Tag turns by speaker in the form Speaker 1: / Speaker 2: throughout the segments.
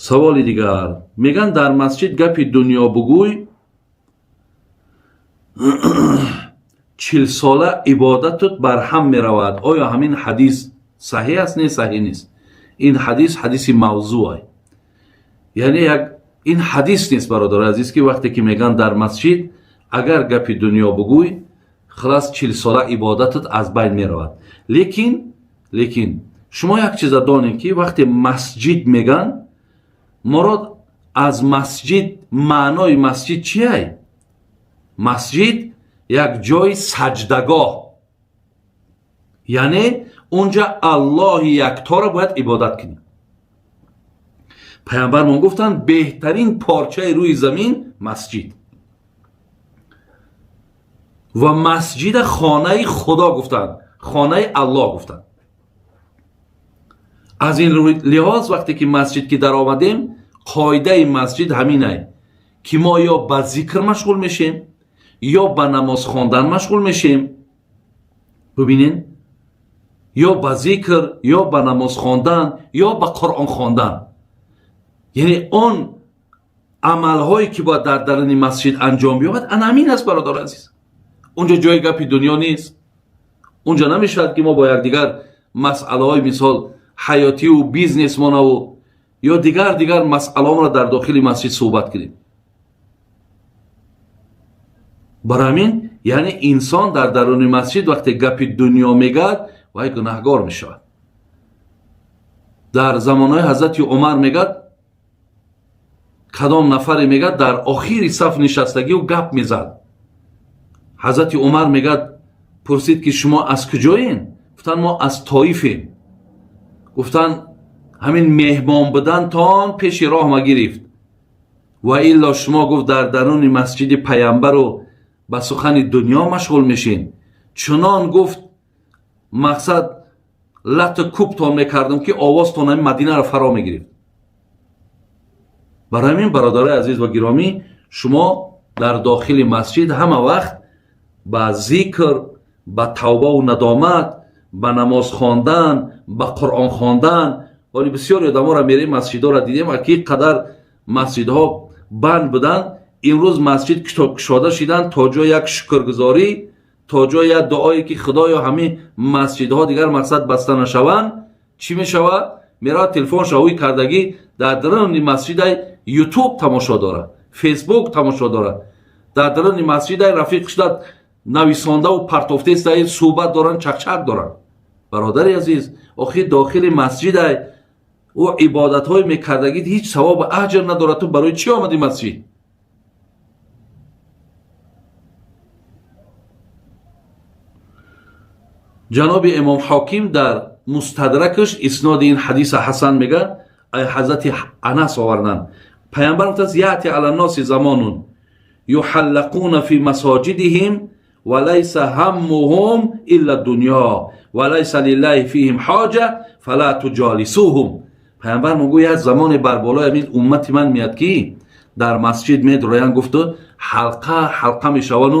Speaker 1: Саволи дигар: мегӯянд, дар масҷид гапи дунё бугӯй, 40-сола ибодатут барҳам меравад. Оё ҳамин ҳадис саҳеҳ аст? Не, саҳеҳ нест. Ин ҳадис ҳадиси мавзӯъ, яъне як ин ҳадис нест, бародари азиз, ки вақте ки мегӯянд, дар масҷид агар гапи дунё бугӯй, халас, 40-сола ибодатат аз байн меравад. Лекин шумо як чиза донед, ки вақте масҷид мегӯянд, мурод аз масҷид, маънои масҷид чиай? Масҷид як ҷои саҷдагоҳ, яъне унҷа Аллоҳи якторо бояд ибодат кунем. Паямбармон гуфтанд, беҳтарин порчаи рӯи замин масҷид, ва масҷида хонаи Худо гуфтанд, хонаи Аллоҳ гуфтанд. Аз ин лиҳоз, вақте ки масҷид ки даромадем, қоидаи масҷид ҳаминай, ки мо ё ба зикр машғул мешем, ё ба намоз хондан машғул мешем. Бубинен, ё ба зикр, ё ба намоз хондан, ё ба Қуръон хондан, яъне он амалҳое ки бояд дар даруни масҷид анҷом биёбад, ана ҳамин аст, бародари азиз. Унҷо ҷои гапи дунё нест. Унҷо намешавад, ки мо бо якдигар масъалаҳои, мисол, ҳаётиву бизнесмонаву ё дигар масъалаҳоро дар дохили масҷид суҳбат кунем. Барои ҳамин, яъне инсон дар даруни масҷид вақте гапи дунё мегӯяд, вай гунаҳгор мешавад. Дар замонҳои ҳазрати Умар, мегӯяд, кадом нафаре, мегӯяд, дар охири саф нишастагиу гап мезад. Ҳазрати Умар, мегӯяд, пурсид, ки шумо аз куҷоен? Гуфтанд, мо аз Тоифем. Гуфтанд, ҳамин меҳмон будантон пеши роҳ ма гирифт, ва илло шумо, гуфт, дар даруни масҷиди паямбару ба сухани дунё машғул мешин. Чунон, гуфт, мақсад, лату кӯбтон мекардам, ки овозтон ҳамин Мадинаро фаро мегирифт. Барои ҳамин, бародарои азиз ва гиромӣ, шумо дар дохили масҷид ҳама вақт ба зикр, ба тавбаву надомат, ба намоз хондан, ба Қуръон хондан. Вале бисёри одаморо мерем, масҷидҳоро дидем, ки қадар масҷидҳо банд буданд, имрӯз масҷид кушода шидан, то ҷои як шукргузорӣ, то ҷои як дуое, ки Худоё, ҳамин масҷидҳо дигар, мақсад, баста нашаванд. Чӣ мешавад? Меравад, телефонша ҳуй кардагӣ, дар даруни масҷидай Ютуб тамошо дорад, Фейсбук тамошо дорад, дар даруни масҷидай рафиқ шуда нависондаву партофтестай, суҳбат доранд, чақчақ доранд. Бародари азиз, охир дохили масҷидай ӯ ибодатҳое мекардагӣ ҳеҷ савобу аҷр надорад. Ту барои чӣ омадӣ масҷид? Ҷаноби имом Ҳоким дар Мустадракаш исноди ин ҳадиса ҳасан мега. Ай ҳазрати Анас оварданд, паямбар гуфтааст: يأتي على الناس زمان يحلقون في مساجدهم وليس همهم إلا الدنيا وليس لله فيهم حاجة فلا تجالسوهم. Паямбар мегӯяд, замоне бар болои ҳамин уммати ман меяд, ки дар масҷид медроянд, гуфту, ҳалқа ҳалқа мешавану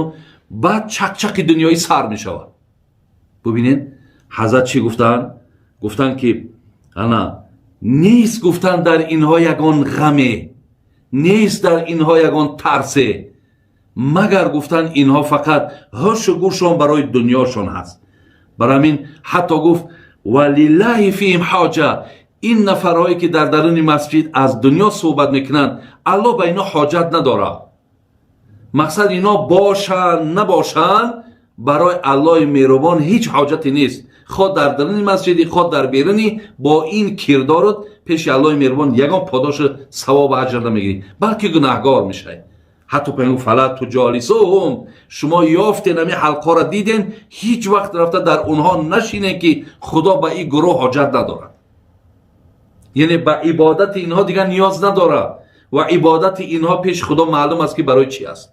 Speaker 1: баъд чақчақи дунёӣ сар мешавад. Бубинед, ҳазрат чӣ гуфтанд? Гуфтанд, ки ана нест, гуфтанд, дар инҳо ягон ғаме нест, дар инҳо ягон тарсе, магар, гуфтанд, инҳо фақат ҳушу гӯшон барои дунёшон ҳаст. Барои ҳамин ҳатто гуфт: ولله فيهم حاجة. Ин нафарҳое, ки дар даруни масҷид аз дунё суҳбат мекунанд, Аллоҳ ба ино ҳоҷат надорад. Мақсад, ино бошанд, набошанд, барои Аллоҳи меҳрубон ҳеҷ ҳоҷате нест. Хо дар даруни масҷиди, хо дар берунӣ, бо ин кирдорот пеши Аллоҳи меҳрубон ягон подошу савобу аҷр намегирӣ, балки гунаҳгор мешавӣ. Ҳатто паёмбар: فلا تجالسوهم. Шумо ёфтен, ҳамин ҳалқаро диден, ҳеҷ вақт рафта дар онҳо нашинен, ки Худо ба ин гурӯҳ ҳоҷат надорад, яъне ба ибодати инҳо дигар ниёз надорад, ва ибодати инҳо пеши Худо маълум аст, ки барои чӣ аст.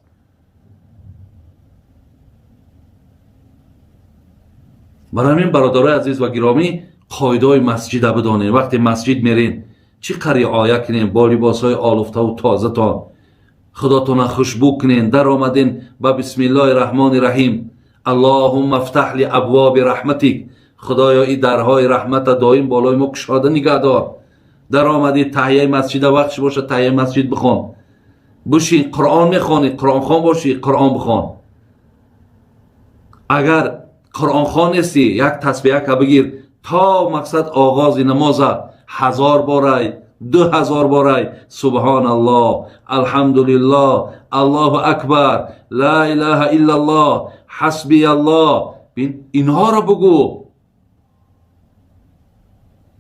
Speaker 1: Барои ҳамин, бародарои азиз ва гиромӣ, қоидаҳои масҷида бидонед. Вақте масҷид мерен, чӣ қадр риоя кунем, бо либосҳои олуфтаву тозатон, худотона хушбӯ кунен. Даромаден, ба بسم الله الرحمن الرحيم، اللهم افتح لي أبواب رحمتك. Худоё, и дарҳои раҳмата доим болои мо кушода нигаҳдор. Даромадӣ, таҳияи масҷида вақтш боша, таҳияи масҷид бихон. Бушин, Қуръон мехонӣ, қуръонхон бошӣ, Қуръон бихон. Агар қуръонхон нестӣ, як тасбеҳака бигир, то мақсад оғози намоза 1000 борай, 2000 борай субҳоналлоҳ, алҳамдулиллоҳ, аллоҳу акбар, ла илаҳа иллаллоҳ, ҳасбияллоҳ, инҳоро бугӯ.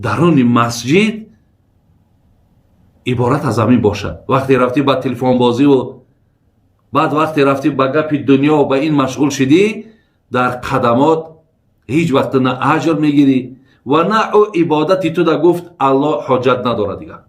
Speaker 1: Даруни масҷид иборат аз ҳамин бошад. Вақте рафтӣ ба телефонбозиву баъд вақте рафтӣ ба гапи дунё, ба ин машғул шидӣ, дар қадамот ҳеҷ вақт на аҷр мегирӣ ва на ӯ ибодати ту да гуфт Аллоҳ ҳоҷат надорад дигар.